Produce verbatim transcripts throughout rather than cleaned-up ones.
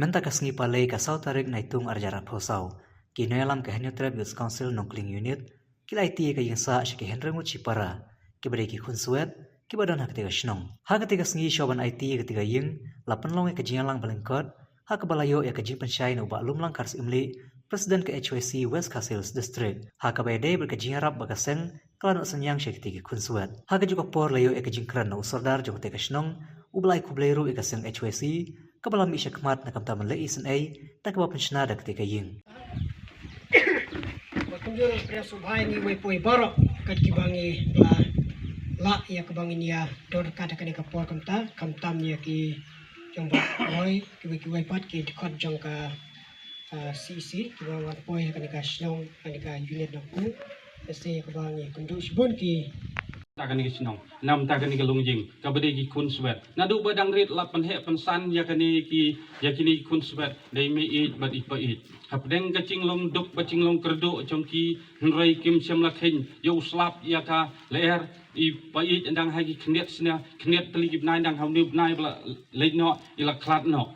Mynta ka sngi Palei ka saw tarik Naitung arhajar arphew saw, ki nongïalam ka Hynñiewtrep Youth Council Nongkling Unit ki la aiti ïa ka ïingsah sha ki hynriew ngut shipara kiba dei ki khun swet kiba don ha katei ka shnong. Ha katei ka sngi shuwa ban aiti ïa katei ka ïing la pynlong ïa ka jingïalang ba lyngkot ha kaba la ïoh ïa ka jingpynshai na u Bah Lumlang Kharsyiemlieh, President ka H Y C West Khasi Hills District, ha kaba ïadei bad ka jingïarap ba ka seng ka la noh synñiang sha kitei ki khun swet. Ha kajuh ka por la ïoh ïa ka jingkren na u Sordar jong katei ka shnong, uba la ai khublei ruh ïa ka seng H Y C kaba la mih shakhmat na ka bynta ban leh isynei da kaba pynshna da katei ka ïing. Ba kumjuh ruh pdiang sngewbha ïa ngi wei poi baroh kat kiba ngi la lah ïa kaba ngin ïa don ryngkat ha kane ka por kumta, khamtam ïa ki jong Bah Roy, kiwei kiwei pat ki dkhot jong ka, ah, C E C kiba wan poi ha kane ka shnong, kane ka unit Nongkling. Ïa se kaba ngi kynduh shibun ki ta kane ka shnong, namta kane ka longïing kaba dei ki khun swet. Naduh ba dang rit la pynheh pynsan ïa kane ki, ïa kine ki khun swet, da i mei ïeit bad i pa ïeit. Hapdeng ka jinglong duk bad jinglong kyrduh jong ki, hynrei kim shym la kheiñ ïa u slap ïa ka lyer. I pa ïeit dang ha ki khyndiat snem, khyndiat tylli ki bnai, dang ha une u bnai ba la leit noh i la khlad noh.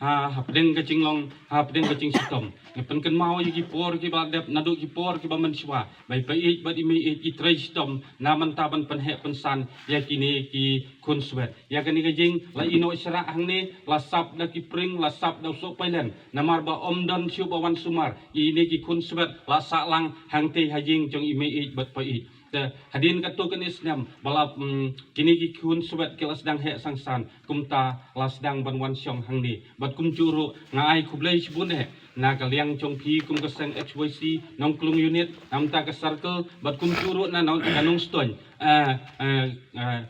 Ha, hapdeng ka jinglong, hapdeng ka jingshitom. Ngi pynkynmaw ïa ki por kiba la dep, naduh ki por kiba mynshuwa, ba i pa ïeit bad i mei ïeit i trei shitom na bynta ban pynheh pynsan ïa kine ki khun swet. Ïa kane ka ïing la ïehnoh shrah hangne, la sap da ki pring, la sap da u soh pailen. Namar ba ym don shuh ba wan sumar ïa kine ki khun swet, la sah lang hangtei ha ïing jong i mei ïeit bad pa ïeit. Te hadien katto katne snem ba la, mm, kine ki khun swet ki la sdang heh sangsan, kumta la sdang ban wan shong hangne. Bad kumjuh ruh nga ai khublei shibun eh na ka liang jong phi kum ka seng H Y C Nongkling Unit, namta ka circle, bad kumjuh ruh na, na ka Nongstoiñ, eh, eh, eh,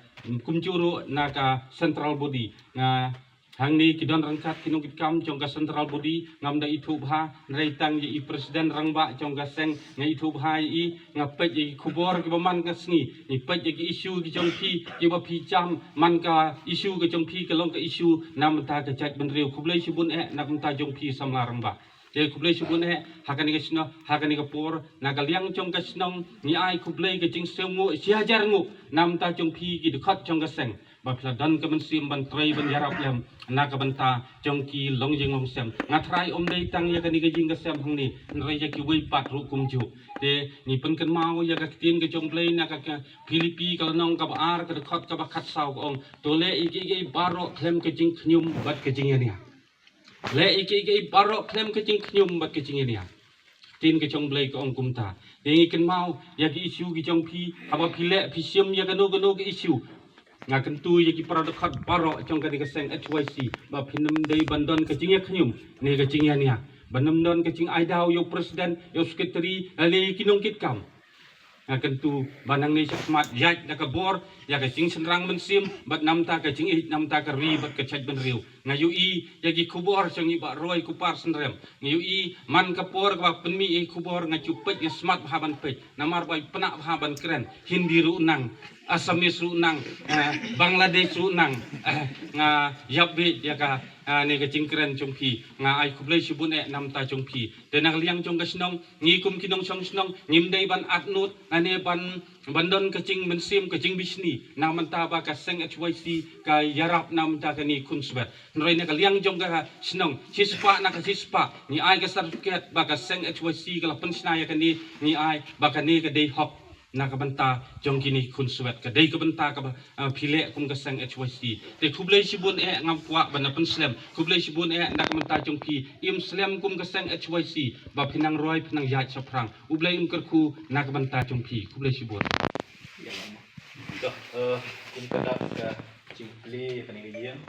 kumjuh ruh na ka central body. Nga hangne ki don ryngkat ki nongkitkam jong ka central body, ngam da ithuh bha, hynrei tang ïa i president rangbah jong ka seng nga ithuh bha ïa i. Nga peit ïa ki khubor kiba man ka sngi, ngi peit ïa ki issue ki jong phi kiba phi jam, man ka issue ka jong phi ka long ka issue na bynta ka jaitbynriew. Khublei shibun eh na ka bynta jong phi samla rangbah. Te khublei shibun eh ha kane ka shnong, ha kane ka por, na ka liang jong ka shnong ngi ai khublei ka jingsngewnguh shi hajar nguh na ka bynta jong phi ki dkhot jong ka seng, ba phi la don ka mynsiem ban trei ban ïarap lem na ka bynta jong ki longïing longsem. Nga tharai ym dei tang ïa kane ka ïing ka sem hangne, hynrei ïa kiwei pat ruh kumjuh. Te ngi pynkynmaw ïa ka ktien ka jong U Blei na ka, ka Philippi ka lynnong kaba ar, ka dkhot kaba khatsaw ka ong, to leh ïa kiei kiei baroh khlem ka jingkhñium bad ka jingïania. Leh ïa kiei kiei baroh khlem ka jingkhñium bad ka jingïania. Ktien ka jong U Blei ka ong kumta. Te ngi kynmaw ïa ki issue ki jong phi, haba phi leh phi shim ïa kano kano ka issue. Nga kyntu ïa ki para dkhot baroh jong kane ka seng H Y C ba phin ym dei ban don ka jingïakhñium ne ka jingïania, ban ym don ka jingai daw ïa u president, ïa u secretary, lane ïa ki nongkitkam. Nga kyntu ba nangne shakhmat ïaid da ka bor ïa ka jingshynrang mynsiem bad na ka bynta ka jingïeit, na ka bynta ka ri bad ka jaitbynriew. Nga ïohi ïa ki khubor jong i Bah Roy Kupar Synrem. Nga ïohi man ka por kaba pynmih ïa ki khubor nga ju peit, nga smat bha ban peit. Namar ba i pynah bha ban kren. Hindi ruh nang, Assamese ruh nang, eh, Bangladesh ruh nang. Eh, nga ïap beit ïa ka, eh, ne ka jingkren jong phi. Nga ai khublei shibun eh na ka bynta jong phi. Te na ka liang jong ka shnong, ngi kum ki nongshong shnong ngim dei ban atnud, lane ban, ban don ka jingmynsiem ka jingbishni na ka bynta ba ka seng H Y C ka ïarap na ka bynta kine ki khun swet. Hynrei na ka liang jong ka shnong, shispah na ka shispah ngi ai ka certificate ba ka seng H Y C ka la pynshna ïa kane, ngi ai ba kane ka dei hok na ka bynta jong kine ki khun swet, ka dei ka bynta kaba, ah, phi leh kum ka seng H Y C. Te khublei shibun eh, ngam kwah ban da pynslem. Khublei shibun eh na ka bynta jong phi. Im slem kum ka seng H Y C ba phin nang roi, phin nang ïaid shaphrang. U Blei un kyrkhu na ka bynta jong phi. Khublei shibun. Ïa, to, eh, kum ka dak ka jingplie ïa kane ka ïing.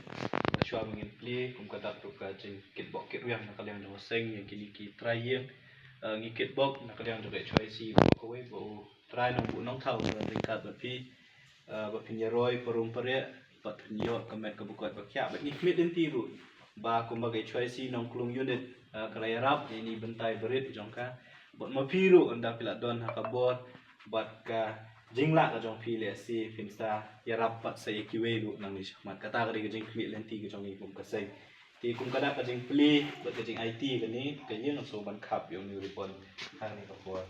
Shuwa ba ngin plie, kum ka dak ruh ka jingkitbok kitrwiang na ka liang jong ka seng ïa kine ki trai ïing. Eh, ngi kitbok na ka liang jong ka H Y C ba kawei ba u Trai Nongbuh Nongthaw, eh, ryngkat bad phi, eh, ba phin ïaroi parum pariah, bad phin ïoh ka met ka bukot ba khiah, bad ngi khmih lynti ruh ba kumba ka H Y C Nongkling Unit, eh, ka la ïarap ïa kine ki bynta barit jong ka. Bad ma phi ruh ynda phi la don ha ka bor bad ka jinglah ka jong phi, lehse phin sa ïarap pat sa ïa kiwei ruh nangne shakhmat. Kata ka dei ka jingkhmih lynti ka jong ngi kum ka seng. Te kum ka dak ka jingplie bad ka jingaiti kane ka ïing, ngan sngewbha ban khap ïa une u ribbon ha kane ka por.